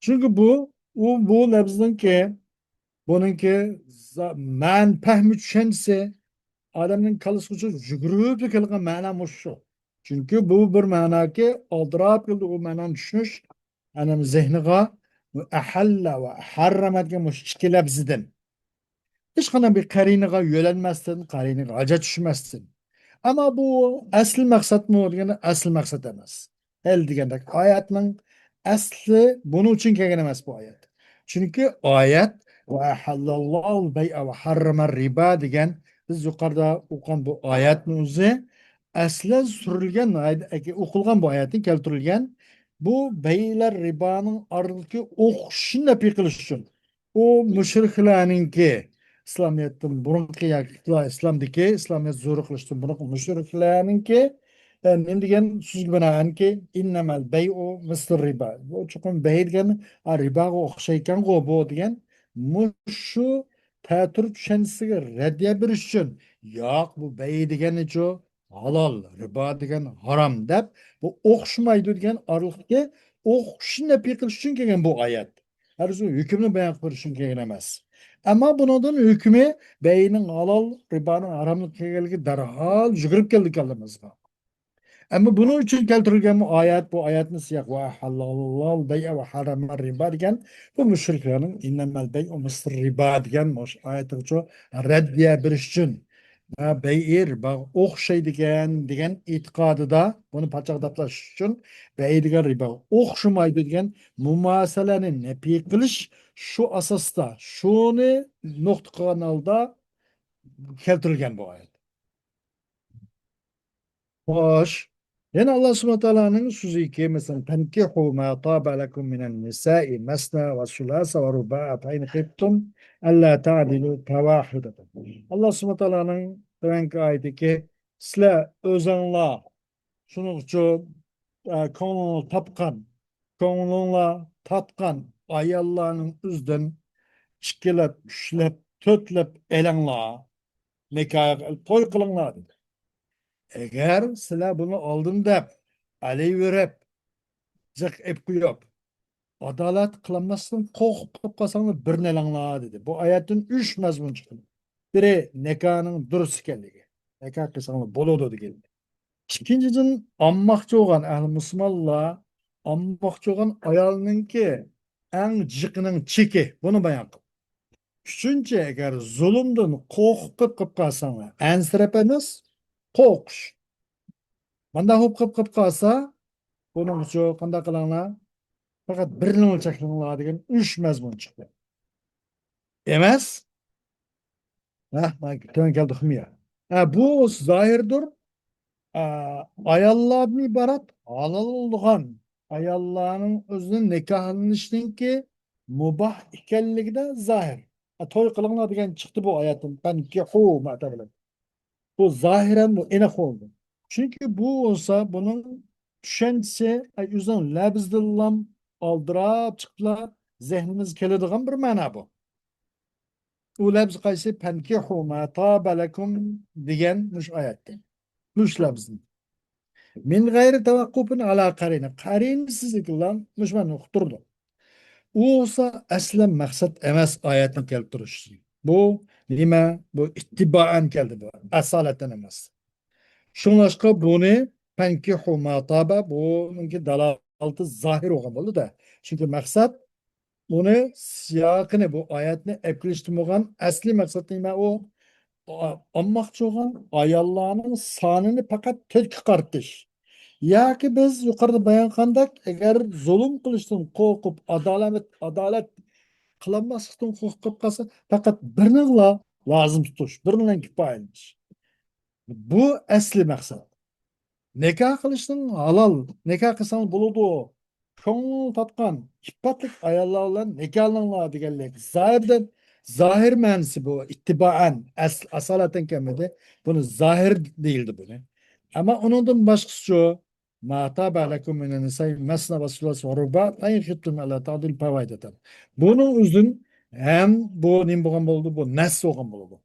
چۈنكى بۇ، ئۇ، بۇ لەپزنىڭكى، بۇنىڭكى زا-، مەن-، پەھمى، چۈشەنچىسى، ئادەمنىڭ كاللىسىغا يۈگۈرۈپ كېلىدىغان مەنا مۇشۇ. چۈنكى بۇ بىر مەناكى ئالدىراپ كېلىدۇ، ئۇ مەنانى چۈشىنىش ئادەم زېھنىغا ئەھەللە ۋە ھەررەمە دېگەن مۇشۇ ئىككى لەپزىدىن. ھېچقانداق بىر قەرىنىغا يۆلەنمەستىن، قەرىنىغا ھاجەت چۈشمەستىن. ئەمما بۇ ئەسلى مەقسەتمۇ دېگەندە ئەسلى مەقسەت ئەمەس. ھېلى دېگەندەك ئايەتنىڭ ئەسلى بۇنىڭ ئۈچۈن كەلگەن ئەمەس بۇ ئايەت. چۈنكى ئايەت «ۋە ئەھەللەللاھۇل بەيئە ۋە ھەررەمە رىبا» دېگەن بىز يۇقىرىدا ئوقۇغان بۇ ئايەتنىڭ ئۆزى ئەسلەن سۈرۈلگەن، ئوقۇلغان بۇ ئايەتتىن كەلتۈرۈلگەن بۇ بەيئلەر رىبانىڭ ئارىلىقى ئوخشىشىنى نەپى قىلىش ئۈچۈن. ئۇ مۇشرىكلارنىڭكى، ئىسلامىيەتتىن بۇرۇنقى ياكى ئىسلامدىكى، ئىسلامىيەت زورۇق قىلىشتىن بۇرۇنقى مۇشرىكلارنىڭكى، ئە، نېمە دېگەن سۆزگە بىنائەنكى، «ئىننەمەل بەيئۇ مىسلۇر رىبا». بۇ چوقۇم بەي دېگەن، «ئا، رىباغا ئوخشايدىكەنغۇ بۇ» دېگەن مۇشۇ تەتۈر چۈشەنچىسىگە رەددىيە بېرىش ئۈچۈن، ياق، بۇ بەي دېگەنچۇ ھالال، رىبا دېگەن ھارام دەپ، بۇ ئوخشىمايدۇ دېگەن ئارىلىقتىكى ئوخشىشنى نەپى قىلىش ئۈچۈن كەلگەن بۇ ئايەت. ھەرگىز ھۆكۈمنى بايان قىلىش ئۈچۈن كەلگەن ئەمەس. ئەمما بۇنىڭدىن ھۆكمى بەينىڭ ھالال، رىبانىڭ ھاراملىقى كەلگەنلىكى دەرھال يۈگۈرۈپ كەلدى كاللىمىزغا. ئەمما بۇنىڭ ئۈچۈن كەلتۈرۈلگەن بۇ ئايەت، بۇ ئايەتنى سىياق، ۋە ئەھەللەللاھۇل بەيئە ۋە ھەررەمەر رىبا دېگەن بۇ مۇشرىكلارنىڭ ئىننەمەل بەيئۇ مىسلۇر رىبا دېگەن مۇشۇ ئايەتكىچۇ رەددىيە بېرىش ئۈچۈن، ۋە بەيئى رىباغا ئوخشايدىكەن دېگەن ئېتىقادىدا بۇنى پاچاقداپلاش ئۈچۈن بەي دېگەن رىباغا ئوخشىمايدۇ دېگەن مۇماسىلەنى نەپى قىلىش شۇ ئاساستا، شۇنى نۇقتا قىلغان ھالدا كەلتۈرۈلگەن بۇ ئايەت. خوش. يەنە ئاللا سۇبھانەھۇ ۋە تائالانىڭ سۆزىكى، مەسىلەن، فانكحوا ما طاب لكم من النساء مثنى وثلاث ورباع فإن خفتم ألا تعدلوا فواحدة. ئاللا سۇبھانەھۇ ۋە تائالانىڭ تۆۋەنكى ئايىتىكى، سىلەر ئۆزۈڭلار شۇنىڭ ئۈچۈن، ئە، كۆڭلۈڭلار تاپقان، كۆڭلۈڭلار تارتقان ئاياللارنىڭ ئۆزىدىن ئىككىلەپ، ئۈچلەپ، تۆتلەپ ئېلىڭلار، نىكاھقا توي قىلىڭلار دېدى. ئەگەر سىلەر بۇنى ئالدىم دەپ، ئەلەيۋېرىپ، جىق ئېلىپ قويۇپ، ئادالەت قىلالماستىن قورقۇپ قېلىپ قالساڭلار، بىرنى ئېلىڭلار دېدى. بۇ ئايەتتىن ئۈچ مەزمۇن چىقىدۇ. بىرى، نىكاھنىڭ دۇرۇس ئىكەنلىكى. نىكاھ قىلساڭلار بولىدۇ دېگەن. ئىككىنچىدىن، ئالماقچى بولغان ئەھلى مۇسۇلمانلار ئالماقچى بولغان ئايالنىڭكى ئەڭ جىقىنىڭ چېكى، بۇنى بايان قىل. ئۈچىنچى، ئەگەر زۇلۇمدىن قورقۇپ قېلىپ قالساڭلار، ئەنسىرەپ ئەمەس، قورقۇش. مانداق بولۇپ قېلىپ قالسا، بۇنىڭ ئۈچۈن قانداق قىلىڭلار؟ پەقەت بىرنىڭلا چەكلىنىڭلار دېگەن ئۈچ مەزمۇن چىقتى. ئەمەس؟ ھە، مانا تۆۋەن كەلدى خىمىيە. ھە، بۇ زاھىردۇر. ئا، ئاياللاردىن ئىبارەت ھالال بولغان ئاياللارنىڭ ئۆزىنىڭ نىكاھلىنىشنىڭكى مۇباھ ئىكەنلىكىدە زاھىر. ئا، توي قىلىڭلار دېگەن چىقتى بۇ ئايەتتىن. فانكحوا ما طاب لكم. بۇ زاھىرەن بۇ ئېنىق بولدى. چۈنكى بۇ بولسا بۇنىڭ چۈشەنچىسى، ئاي، ئۆزىنىڭ لەپزىدىنلا ئالدىراپ چىقىپلا زېھنىمىزگە كېلىدىغان بىر مەنا بۇ. ئۇ لەپز قايسى؟ فانكحوا ما طاب لكم دېگەن مۇشۇ ئايەتتە. مۇشۇ لەپزنى. من غير توقف على قرينة. قەرىنىسىزلىكلا مۇشۇ مەنىنى ئۇقتۇرىدۇ. ئۇ بولسا ئەسلى مەقسەت ئەمەس ئايەتنى كەلتۈرۈش. بۇ نېمە؟ بۇ ئىتتىبائەن كەلدى بۇ. ئاسالەتەن ئەمەس. شۇڭلاشقا بۇنى فانكحوا ما طاب، بۇنىڭكى دالالىتى زاھىر بولغان بولدى-دە. چۈنكى مەقسەت بۇنى سىياقىنى، بۇ ئايەتنى ئەپكېلىشتىن بولغان ئەسلى مەقسەت نېمە ئۇ؟ ئا-، ئالماقچى بولغان ئاياللارنىڭ سانىنى پەقەت تۆتكە قارىتىش. ياكى بىز يۇقىرىدا بايان قىلغاندەك، ئەگەر زۇلۇم قىلىشتىن قورقۇپ، ئادالەت، ئادالەت قىلالماسلىقتىن قورقۇپ قالسا، پەقەت بىرنىلا لازىم تۇتۇش، بىرنىڭ بىلەن كۇپايىلىنىش. بۇ ئەسلى مەقسەت. نىكاھ قىلىشنىڭ ھالال، نىكاھ قىلساڭ بولىدۇ. كۆڭلۈڭ تارتقان ئىپپەتلىك ئاياللار بىلەن نىكاھلىنىڭلار دېگەنلىك. زاھىردىن، زاھىر مەنىسى بۇ، ئىتتىبائەن، ئەس-، ئاسالەتەن كەلمىدى. بۇنى زاھىر دېيىلدى بۇنى. ئەمما ئۇنىڭدىن باشقىسىچۇ، ما طاب لكم من النساء مثنى وثلاث ورباع فإن خفتم ألا تعدلوا فواحدة. بۇنىڭ ئۆزىدىن ھەم بۇ نېمە بولغان بولىدۇ؟ بۇ نەس بولغان بولىدۇ.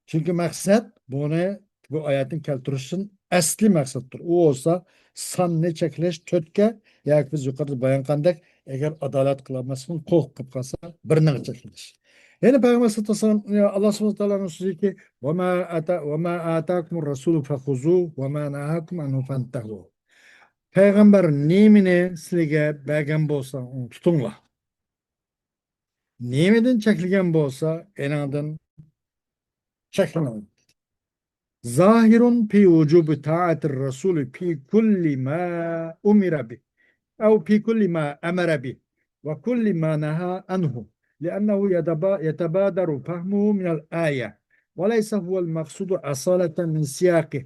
چۈنكى مەقسەت بۇنى، بۇ ئايەتنى كەلتۈرۈشتىن ئەسلى مەقسەتتۇر. ئۇ بولسا ساننى چەكلەش تۆتكە، ياكى بىز يۇقىرىدا بايان قىلغاندەك، ئەگەر ئادالەت قىلالماسلىقتىن قورقۇپ قالسا، بىرنىڭ چەكلىنىش. يەنە پەيغەمبەر سەللەللاھۇ ئەلەيھى ۋەسەللەم، ئاللا سۇبھانەھۇ ۋە تائالانىڭ سۆزىكى، وما آتا-، وما آتاكم الرسول فخذوه وما نهاكم عنه فانتهوا. پەيغەمبەر نېمىنى سىلەرگە بەرگەن بولسا، ئۇنى تۇتۇڭلار. نېمىدىن چەكلىگەن بولسا، ئېنىڭدىن چەكلىنىڭ. ظاهر في وجوب طاعة الرسول في كل ما أمر به، أو في كل ما أمر به، وكل ما نهى عنه، لأنه يتبا-، يتبادر فهمه من الآية، وليس هو المقصود أصالة من سياقه.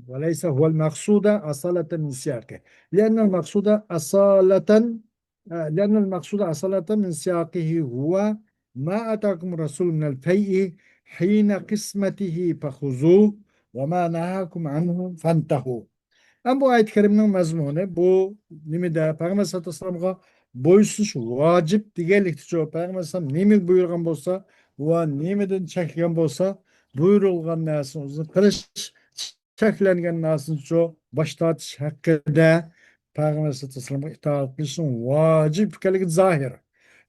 وليس هو المقصود أصالة من سياقه، لأن المقصود أصالة، آه، لأن المقصود أصالة من سياقه هو ما آتاكم الرسول من الفيء حين قسمته فخذوه وما نهاكم عنه فانتهوا. ئەمما بۇ ئايەت كەرىمنىڭ مەزمۇنى بۇ نېمىدە؟ پەيغەمبەر سەللەللاھۇ ئەلەيھى ۋەسەللەمغە بويسۇنۇش ۋاجىپ دېگەنلىكتىچۇ، پەيغەمبەر ئەلەيھىسسالام نېمىگە بۇيرۇغان بولسا ۋە نېمىدىن چەكلىگەن بولسا، بۇيرۇلغان نەرسىنى ئۆزىنى قىلىش، چەكلەنگەن نەرسىنىچۇ باش تارتىش ھەققىدە پەيغەمبەر ئەلەيھىسسالامغا ئىتائەت قىلىشنىڭ ۋاجىپ ئىكەنلىكى زاھىر.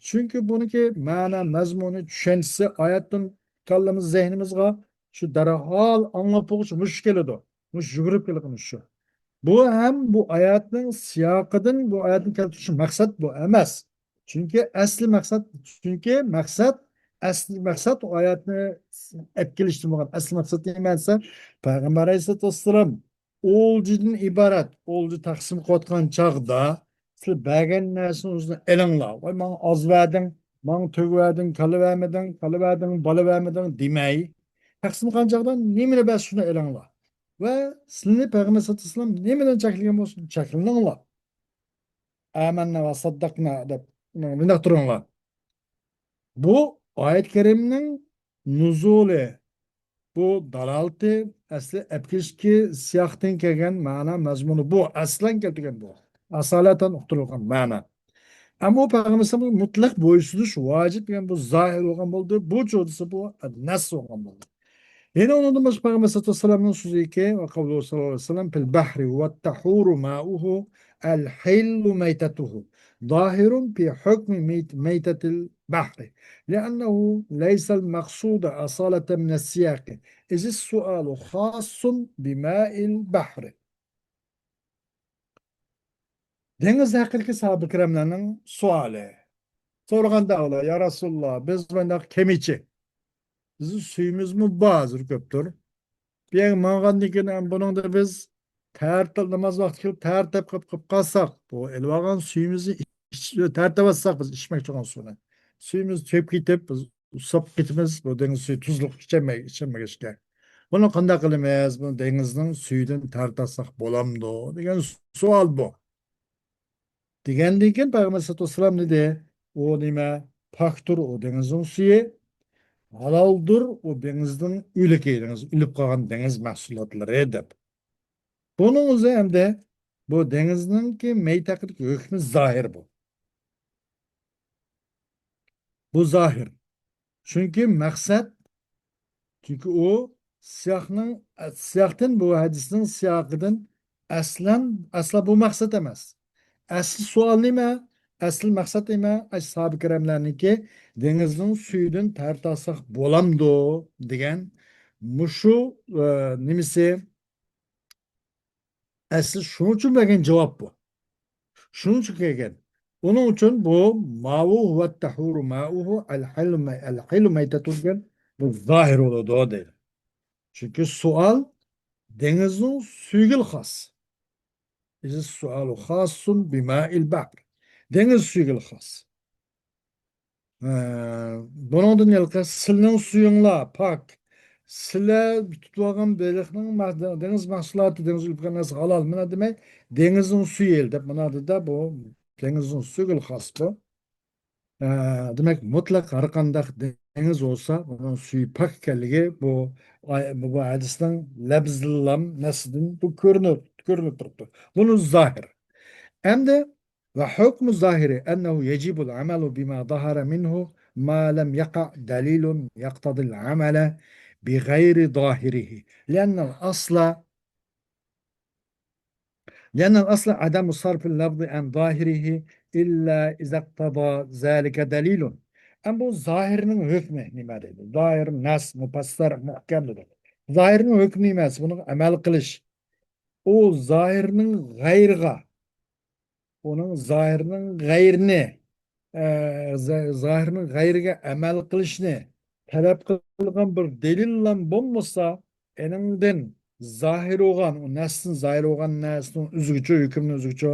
چۈنكى بۇنىڭكى مەنە، مەزمۇنى، چۈشەنچىسى ئايەتتىن كاللىمىز، زېھنىمىزغا شۇ دەرھال ئاڭلاپ بولغۇچە مۇشۇ كېلىدۇ. مۇشۇ يۈگۈرۈپ كېلىدۇ مۇشۇ. بۇ ھەم بۇ ئايەتنىڭ سىياقىدىن، بۇ ئايەتنى كەلتۈرۈش مەقسەت بۇ ئەمەس. چۈنكى ئەسلى مەقسەت، چۈنكى مەقسەت، ئەسلى مەقسەت ئۇ ئايەتنى ئەپ كېلىشتىن بولغان ئەسلى مەقسەت نېمە دېسە، پەيغەمبەر ئەلەيھىسسالاتۇ ۋەسسالام ئولجىدىن ئىبارەت، ئولجا تەقسىم قىلىۋاتقان چاغدا، سىلەر بەرگەن نەرسىنى ئۆزىنى ئېلىڭلار. ۋاي، ماڭا ئاز بەردىڭ، ماڭا تۆگە بەردىڭ، كالا بەرمىدىڭ، كالا بەردىڭ، بالا بەرمىدىڭ دېمەي، تەقسىم قىلغان چاغدا نېمىنى بەرسە شۇنى ئېلىڭلار. ۋە سىلەرنى پەيغەمبەر سەللەللاھۇ ئەلەيھى ۋەسەللەم نېمىدىن چەكلىگەن بولسا چەكلىنىڭلار. ئامەننا ۋە سەددەقنا دەپ مۇنداق تۇرۇڭلار. بۇ ئايەت كەرىمنىڭ نۇزۇلى، بۇ دالالىتى، ئەسلى ئەپكېلىشتىكى سىياقتىن كەلگەن مەنە مەزمۇنى بۇ. ئەسلەن كەلتۈرگەن بۇ. ئاسالەتەن ئۇقتۇرۇلغان مەنە. ئەمما پەيغەمبەر مۇتلەق بويسۇنۇش ۋاجىپ دېگەن بۇ زاھىر بولغان بولدى. بۇ جودىسى بۇ نەس بولغان بولدى. يەنە ئۇنىڭدىن باشقا پەيغەمبەر سەللەللاھۇ ئەلەيھى ۋەسەللەمنىڭ سۆزىكى، وقوله صلى الله عليه وسلم، في البحر والطهور ماؤه الحل ميتته ظاهر في حكم ميت-، ميتة البحر، لأنه ليس المقصود أصالة من السياق، إذ السؤال خاص بماء البحر. دېڭىز ھەققىدىكى ساھابە كىراملارنىڭ سوئالى. سورىغاندا ئۇلار، يا رەسۇلاللا، بىز مۇنداق كېمىچى. بىزنىڭ سۈيىمىزمۇ بار، ھازىر كۆپتۇر. بۇ يەرگە ماڭغاندىن كېيىن، ھەم بۇنىڭدا بىز تەرەت، ناماز ۋاقتى كېلىپ تەرەت تېپىپ قېلىپ قالساق، بۇ ئېلىۋالغان سۈيىمىزنى ئىچ-، تەرەت تېپىۋاتساق، بىز ئىچمەكچى بولغان سۇنى، سۈيىمىز تۈگەپ كېتىپ، بىز ئۇسساپ كېتىمىز، بۇ دېڭىز سۈيى تۇزلۇق، ئىچەلمەي-، ئىچەلمىگەچكە. بۇنى قانداق قىلىمىز؟ بۇنى دېڭىزنىڭ سۈيىدىن تەرەت ئالساق بولامدۇ؟ دېگەن سوئال بۇ. دېگەندىن كېيىن پەيغەمبەر ئەلەيھىسسالاتۇ ۋەسسالام دېدى، ئۇ نېمە؟ پاكتۇر ئۇ دېڭىزنىڭ سۈيى، ھالالدۇر ئۇ دېڭىزنىڭ ئۆلۈكى، دېڭىز، ئۆلۈپ قالغان دېڭىز مەھسۇلاتلىرى دەپ. بۇنىڭ ئۆزى ئەمدى بۇ دېڭىزنىڭكى مەيتەقىدىكى ھۆكمى زاھىر بۇ. بۇ زاھىر. چۈنكى مەقسەت، چۈنكى ئۇ سىياقنىڭ، سىياقتىن، بۇ ھەدىسنىڭ سىياقىدىن ئەسلەن، ئەسلا بۇ مەقسەت ئەمەس. ئەسلى سوئال نېمە؟ ئەسلى مەقسەت نېمە؟ ئاشۇ ساھابە كىراملارنىڭكى دېڭىزنىڭ سۈيىدىن تەرەت ئالساق بولامدۇ؟ دېگەن مۇشۇ، ئە، نېمىسى؟ ئەسلى شۇنىڭ ئۈچۈن بەرگەن جاۋاب بۇ. شۇنىڭ ئۈچۈن كەلگەن. ئۇنىڭ ئۈچۈن بۇ ماۋۇ ھۇۋەت تەھۇرۇ ماۋۇ ئەل ھەللۇ مەي-، ئەل ھەللۇ مەيتەتۇ دېگەن بۇ زاھىر بولىدۇ دەيدۇ. چۈنكى سوئال دېڭىزنىڭ سۈيىگىلا خاس. ئىز سوئالۇ خاسسۇن بىمائىل بەھر. دېڭىز سۈيىگىلا خاس. ئە، بۇنىڭدىن ھېلىقى سىلىنىڭ سۈيۈڭلار پاك. سىلەر تۇتۇۋالغان بېلىقنىڭ مە-، دېڭىز مەھسۇلاتى، دېڭىز ئۆلۈپ كەتكەن نەرسە ھالال. مانا دېمەي، دېڭىزنىڭ سۈيى دەپ مانا دېدى، بۇ دېڭىزنىڭ سۈيىگىلا خاس بۇ. ئە، دېمەك، مۇتلەق ھەر قانداق دېڭىز بولسا، ئۇنىڭ سۈيى پاك ئىكەنلىكى بۇ ئاي-، بۇ، بۇ ھەدىسنىڭ لەپزىللام نەسىدىن بۇ كۆرۈنۈپ، كۆرۈنۈپ تۇرۇپتۇ. بۇنى زاھىر. ئەمدى ۋە ھۆكمۇ زاھىرى ئەننەھۇ يەجىبۇل ئەمەلۇ بىما زاھەرە مىنھۇ ما لەم يەقە دەلىلۇن يەقتەزىل ئەمەلە بىغەيرى زاھىرىھى. لىئەننەل ئەسلە، لىئەننەل ئەسلە ئەدەمۇ سەرفىل لەفزى ئەن زاھىرىھى ئىللا ئىزەقتەزا زالىكە دەلىلۇن. ئەم بۇ زاھىرنىڭ ھۆكمى نېمە دەيدۇ؟ زاھىر نەس، مۇپەسسەر، مۇھكەم دېدۇق. زاھىرنىڭ ھۆكمى نېمە؟ بۇنىڭ ئەمەل قىلىش. ئۇ زاھىرنىڭ غەيرىغا، ئۇنىڭ زاھىرنىڭ غەيرىنى، ئە، زا-، زاھىرنىڭ غەيرىگە ئەمەل قىلىشنى تەلەپ قىلىدىغان بىر دەلىللام بولمىسا، ئېنىڭدىن زاھىر بولغان، ئۇ نەستىن زاھىر بولغان نەرسىنىڭ ئۆزىگىچە، ھۆكۈمنىڭ ئۆزىگىچە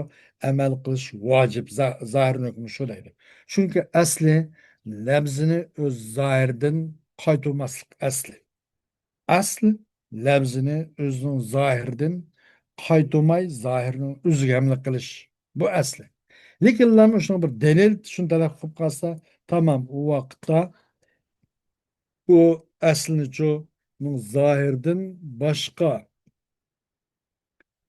ئەمەل قىلىش ۋاجىپ. زا-، زاھىرنىڭ ھۆكمى شۇ دەيدۇ. چۈنكى ئەسلى لەپزىنى ئۆز زاھىرىدىن قايتۇرماسلىق ئەسلى. ئەسلى لەپزىنى ئۆزىنىڭ زاھىرىدىن قايتۇرماي، زاھىرنىڭ ئۆزىگە ئەمەل قىلىش. بۇ ئەسلى. لېكىنلا شۇنىڭ بىر دەلىل، شۇنى تەلەپ قىلىپ قالسا، تامام، ئۇ ۋاقىتتا ئۇ ئەسلىنىچۇ، ئۇنىڭ زاھىرىدىن باشقا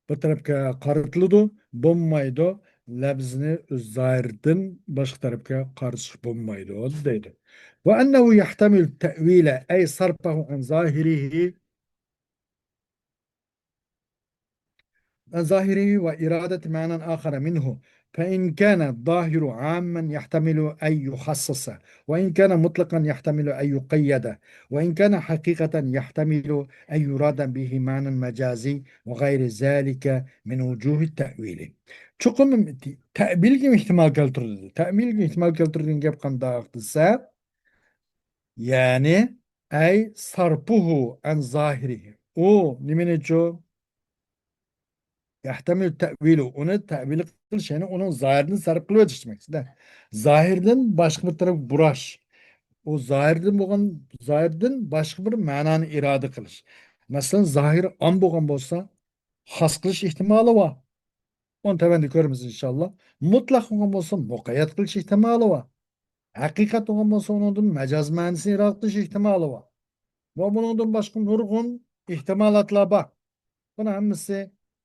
بىر تەرەپكە قارىتىلىدۇ، بولمايدۇ. لەپزىنى ئۆز زاھىرىدىن باشقا تەرەپكە قارىتىشقا بولمايدۇ، دەيدۇ. وأنه يحتمل التأويل، أي صرفه عن ظاهره، عن ظاهره وإرادة معنى آخر منه، فإن كان الظاهر عاما يحتمل أن يخصص، وإن كان مطلقا يحتمل أن يقيد، وإن كان حقيقة يحتمل أن يراد به معنى مجازي وغير ذلك من وجوه التأويل. چوقۇم تەئۋىلگە ئېھتىمال كەلتۈرىدۇ. تەئۋىلگە ئېھتىمال كەلتۈرىدىغان گەپ قانداق دېسە، يەنى، أي صرفه عن ظاهره. ئۇ نېمىنىچۇ؟ يحتمل التأويل، ئۇنى تەئۋىل قىلىش، يەنى ئۇنىڭ زاھىرىدىن سەرپ قىلىۋېتىش دېمەك. زاھىردىن باشقا بىر تەرەپكە بۇراش. ئۇ زاھىردىن بولغان، زاھىردىن باشقا بىر مەنانى ئىرادە قىلىش. مەسىلەن، زاھىر ئام بولغان بولسا، خاس قىلىش ئېھتىمالى بار. ئۇنى تۆۋەندە كۆرىمىز، ئىنشاللا. مۇتلەق بولغان بولسا، مۇقەييەت قىلىش ئېھتىمالى بار. ھەقىقەت بولغان بولسا، ئۇنىڭدىن مەجاز مەنىسىنى ئىرادە قىلىش ئېھتىمالى بار. ۋە بۇنىڭدىن باشقا نۇرغۇن ئېھتىمالاتلار بار. بۇنىڭ ھەممىسى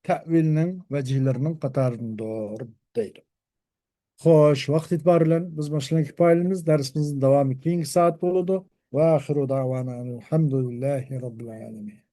تەئۋىلنىڭ ۋەجىھلىرىنىڭ قاتارىدىندۇر، دەيدۇ. خوش، ۋاقىت ئېتىبارى بىلەن بىز مۇشۇنىڭ كۇپايىلىنىمىز. دەرسىمىزنىڭ داۋامى كېيىنكى سائەت بولىدۇ. وآخر دعوانا أن الحمد لله رب العالمين.